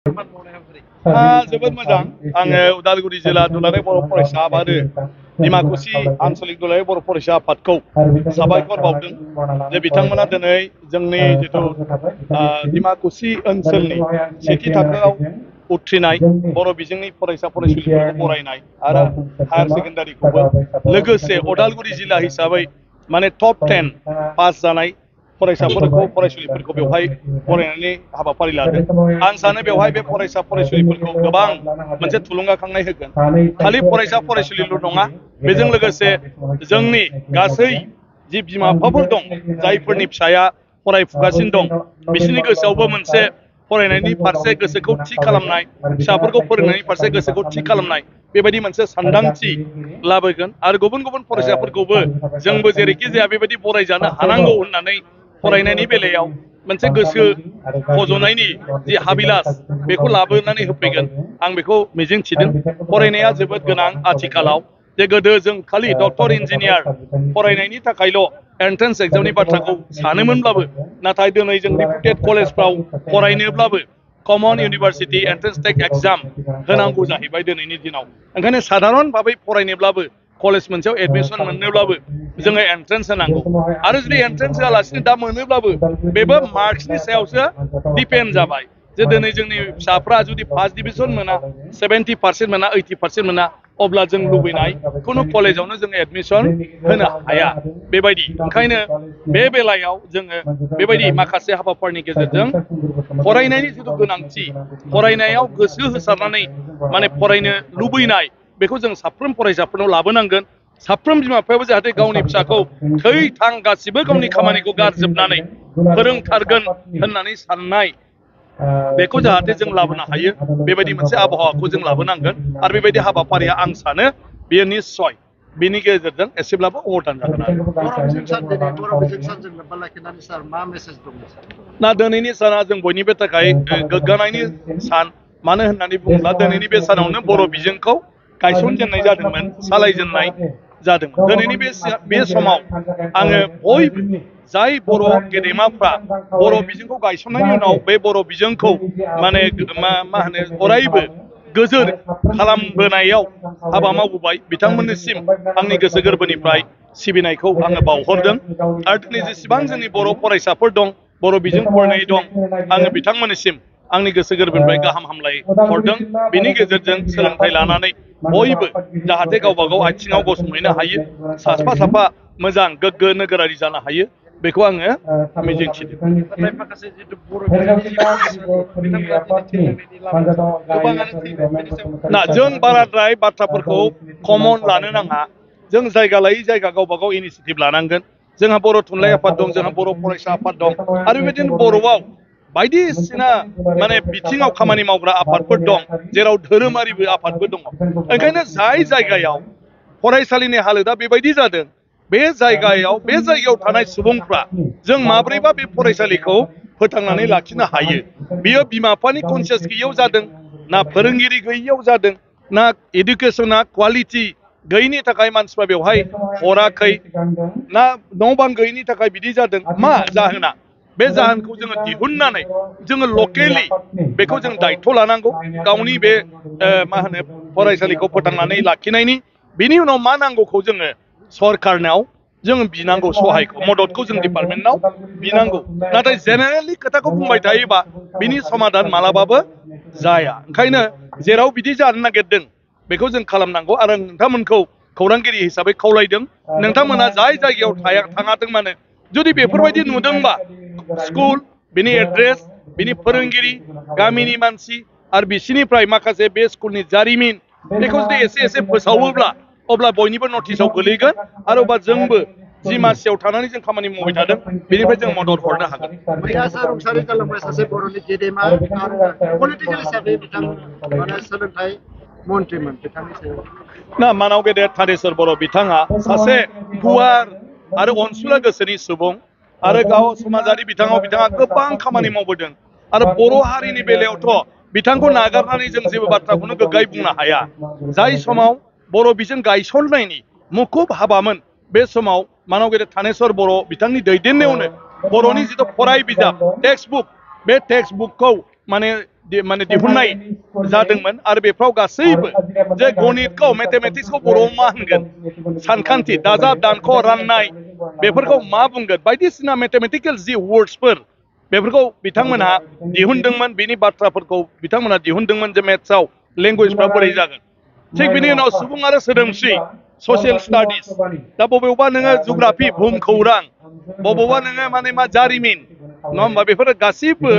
जोबोद मोजां आङो उदालगुरि जिल्ला दुलाराय बर' फरायसा आफाद आरो डिमाकुसि आन्चलिक दुलाराय बर' फरायसा आफादखौ साबायखर बावदों जे बिथांमोना दिनै जोंनि जिथु डिमाकुसि ओनसोलनि सेथि थाखोआव उथ्रिनाय बर' बिजोंनि फरायसा फरायसुलिफोरखौ बरायनाय आरो हायार सेकेन्डारिखौबो लोगोसे उदालगुरि जिल्ला हिसाबै माने टप 10 पास जानाय फरायसाफोरखौ फरायसुलिफोरखौ बेवहाय बरायनायनि हाबाफारि लादों आं सानो बेवहाय बे फरायसा फरायसुलिफोरखौ गोबां मोनसे थुलुंगाखांनाय होगोन खालि फरायसा फरायसुलिल' नङा बेजों लोगोसे जोंनि गासै जि बिमा बिफाफोर दं जायफोरनि फिसाया फरायफुगासिनो दं बिसोरनि गोसोआवबो मोनसे फरायनायनि फारसे गोसोखौ थि खालामनाय फिसाफोरखौ फोरोंनायनि फारसे गोसोखौ थि खालामनाय बेबायदि मोनसे सानदांथि लाबोगोन आरो गुबुन गुबुन फरायसाफोरखौबो जोंबो जेरैखि जाया बेबायदि बरायजानो हानांगौ होननानै फरायनायनि बेलायाव मोनसे गोसो फज'नायनि जि हाबिलास बेखौ लाबोनानै होफैगोन आं बेखौ मिजिं थिदों फरायनाया जोबोद गोनां आथिखालाव जे गोदो जों खालि डक्टर इन्जिनियार फरायनायनि थाखायल' एन्ट्रेन्स एग्जामनि बाथ्राखौ सानोमोनब्लाबो नाथाय दिनै जों रिपुटेड कलेजफ्राव फरायनोब्लाबो कमन इउनिभार्सिटि एन्ट्रेन्स टेक एग्जाम होनांगौ जाहैबाय दिनैनि दिनाव ओंखायनो साधारन भाबै फरायनोब्लाबो कलेज मोनसेयाव एडमिसन मोननोब्लाबो जोङो एन्ट्रेन्स होनांगौ आरो जुदि एन्ट्रेन्स होआलासिनो दा मोनोब्लाबो बेबो मार्क्सनि सायावसो डिपेन्ड जाबाय जे दिनै जोंनि फिसाफ्रा जुदि फार्स्ट डिभिजन मोना 70% मोना 80% मोना अब्ला जों लुबैनाय खुनु कलेजावनो जों एडमिसन होनो हाया बेबायदि ओंखायनो बे बेलायाव जोङो बेबायदि माखासे हाबाफारिनि गेजेरजों फरायनायनि जिथु गोनांथि फरायनायाव गोसो होसारनानै माने फरायनो लुबैनाय बेखौ जों साफ्रोम फरायसाफोरनाव लाबोनांगोन साफ्रोम बिमा बिफायाबो जाहाथे गावनि फिसाखौ थै थां गासिबो गावनि खामानिखौ गारजोबनानै फोरोंथारगोन होननानै साननाय बेखौ जाहाथे जों लाबोनो हायो बेबायदि मोनसे आबहावाखौ जों लाबोनांगोन आरो बेबायदि हाबाफारिया आं सानो बेयो निस्सय बेनि गेजेरजों एसेब्लाबो अबदान जागोन ना दिनैनि साना जों बयनिबो थाखाय गोग्गानायनि सान मानो होननानै बुङोब्ला दिनैनि बे सानावनो बर' बिजोंखौ गायसनजेननाय जादोंमोन सालायजेननाय जादोंमोन दिनैनि बे समाव आङो बयबो जाय बर' गेदेमाफ्रा बर' बिजोंखौ गायसननायनि उनाव बे बर' बिजोंखौ माने मा होनो अरायबो गोजोर खालामबोनायाव हाबा मावबोबाय बिथांमोननिसिम आंनि गोसो गोरबोनिफ्राय सिबिनायखौ आङो बावहरदों आरो दिनै जेसेबां जोंनि बर' फरायसाफोर दं बर' बिजों फरायनाय दं आङो बिथांमोननिसिम आंनि गोसो गोरबोनिफ्राय गाहाम हामलाय हरदों बेनि गेजेरजों सोलोंथाइ लानानै बयबो जाहाथे गावबा गाव आथिङाव गसंहैनो हायो साफा साफा मोजां गोग्गो नोगोरारि जानो हायो बेखौ आङो मिजिंथिदों ना जों बाराद्राय बाथ्राफोरखौ कमन लानो नाङा जों जायगा लायै जायगा गावबा गाव इनिसियेटिभ लानांगोन जोंहा बर' थुनलाइ आफाद दं जोंहा बर' फरायसा आफाद दं आरो बेबायदिनो बर'आव बायदिसिना माने बिथिङाव खामानि मावग्रा आफादफोर दं जेराव धोरोमारिबो आफादबो दङ ओंखायनो जाय जायगायाव फरायसालिनि हालोदा बेबायदि जादों बे जायगायाव थानाय सुबुंफ्रा जों माब्रैबा बे फरायसालिखौ फोथांनानै लाखिनो हायो बियो बिमा बिफानि कनसियास गैयैयाव जादों ना फोरोंगिरि गैयैयाव जादों ना इडुकेसना क्वालिटि गैयैनि थाखाय मानसिफ्रा बेवहाय हराखै ना न' बां गैयैनि थाखाय बिदि जादों मा जाहोना बे जाहोनखौ जोङो दिहुननानै जोङो लकेलि बेखौ जों दायथ' लानांगौ गावनि बे मा होनो फरायसालिखौ फोथांनानै लाखिनायनि बिनि उनाव मा नांगौखौ जोङो सरकारनाव जों बिनांगौ सहायखौ मददखौ जों डिपार्टमेन्टनाव बिनांगौ नाथाय जेनेरेलि खोथाखौ बुंबाय थायोबा बिनि समाधान मालाबाबो जाया ओंखायनो जेराव बिदि जानो नागिरदों बेखौ जों खालामनांगौ आरो नोंथांमोनखौ खौरांगिरि हिसाबै खावलायदों नोंथांमोना जाय जायगायाव थाङाथों मानो जुदि बेफोरबायदि नुदोंबा स्कुल बिनि एड्रेस बिनि फोरोंगिरि गामिनि मानसि आरो बिसिनिफ्राय माखासे बे स्कुलनि जारिमिन बेखौ जुदि एसे एसे फोसावोब्ला अब्ला बयनिबो नटिसाव गोलैगोन आरो अब्ला जोंबो जि मासियाव थानानै जों खामानि मावबाय थादों बेनिफ्राय जों मदद हरनो हागोन मैयासो रुंसारि जालांबाय सासे बर'नि गेदेमा आरो पलिटिकेल हिसाबै बिथां माने सोलोंथाइ मन्त्रिमोन बिथांनि सायाव ना मानाव गेदेर थानेस्वर बर' बिथाङा सासे गुवार आरो अनसुला गोसोनि सुबुं आरो गाव समाजारि बिथाङा गोबां खामानि मावबोदों आरो बर' हारिनि बेलायावथ' बिथांखौ नागारनानै जों जेबो बाथ्राखौनो गोग्गायै बुंनो हाया जाय समाव बर' बिजों गायसननायनि मुखुब हाबामोन बे समाव मानाव गेदेर थानेस्वर बर' बिथांनि दैदेननायावनो बर'नि जिथु फराय बिजाब टेक्सट बुक बे टेक्सट बुकखौ माने दिहुननाय जादोंमोन आरो बेफ्राव गासैबो जे गणितखौ मेथामेटिक्सखौ बर'आव मा होनगोन सानखान्थि दाजाब दानख' राननाय बेफोरखौ मा बुंगोन बायदिसिना मेथामेटिकेल जि वर्ड्सफोर बेफोरखौ बिथांमोनहा दिहुनदोंमोन बिनि बाथ्राफोरखौ बिथांमोनहा दिहुनदोंमोन जे मेथ्सआव लेंगुवेजफ्रा बोरै जागोन थिग बिनि उनाव सुबुं आरो सोदोमस्रि ससियेल स्टाडिज दा बबेयावबा नोङो जुग्राफि भुमखौरां बबेयावबा नोङो माने मा जारिमिन नङा होमबा बेफोरो गासिबो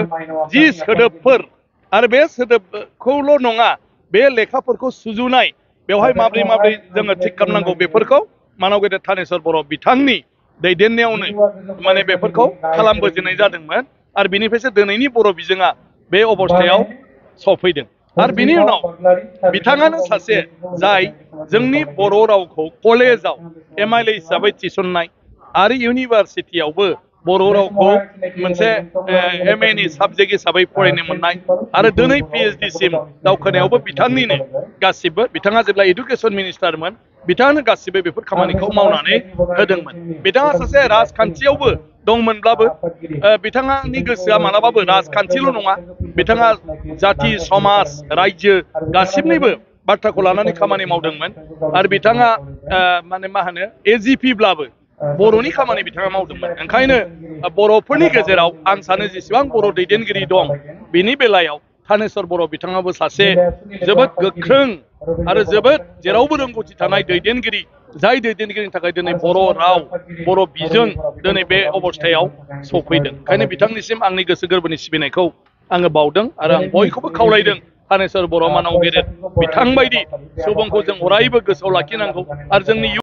जि सोदोबफोर आरो बे सोदोबखौल' नङा बे लेखाफोरखौ सुजुनाय बेवहाय माब्रै माब्रै जोङो थिग खालामनांगौ बेफोरखौ मानाव गेदेर थानेश्वर बर' बिथांनि दैदेननायावनो माने बेफोरखौ खालामबोजेननाय जादोंमोन आरो बिनिफ्रायसो दिनैनि बर' बिजोङा बे अबस्थायाव सफैदों आरो बिनि उनाव बिथाङानो सासे जाय जोंनि बर' रावखौ कलेजाव MIL हिसाबै थिसननाय आरो इउनिभारसिटियावबो बर' रावखौ मोनसे MA नि साबजेक्ट हिसाबै फरायनो मोननाय आरो दिनै PhD सिम दावखोनायावबो बिथांनिनो गासिबो बिथाङा जेब्ला एडुकेसन मिनिस्टारमोन बिथाङानो गासिबो बेफोर खामानिखौ मावनानै होदोंमोन बिथाङा सासे राजखान्थियावबो दंमोनब्लाबो बिथाङानि गोसोआ मालाबाबो राजखान्थिल' नङा बिथाङा जाथि समाज रायजो गासिबनिबो बाथ्राखौ लानानै खामानि मावदोंमोन आरो बिथाङा माने मा होनो AGP ब्लाबो बर'नि खामानि बिथाङा मावदोंमोन ओंखायनो बर'फोरनि गेजेराव आं सानो जेसेबां बर' दैदेनगिरि दं बिनि बेलायाव थानेश्वर बर' बिथाङाबो सासे जोबोद गोख्रों आरो जोबोद जेरावबो रोंगौथि थानाय दैदेनगिरि जाय दैदेनगिरिनि थाखाय दिनै बर' राव बर' बिजों दिनै बे अबस्थायाव सफैदों ओंखायनो बिथांनिसिम आंनि गोसो गोरबोनि सिबिनायखौ आङो बावदों आरो आं बयखौबो खावलायदों थानेश्वर बर' मानाव गेदेर बिथांबायदि सुबुंखौ जों अरायबो गोसोआव लाखिनांगौ आरो जोंनि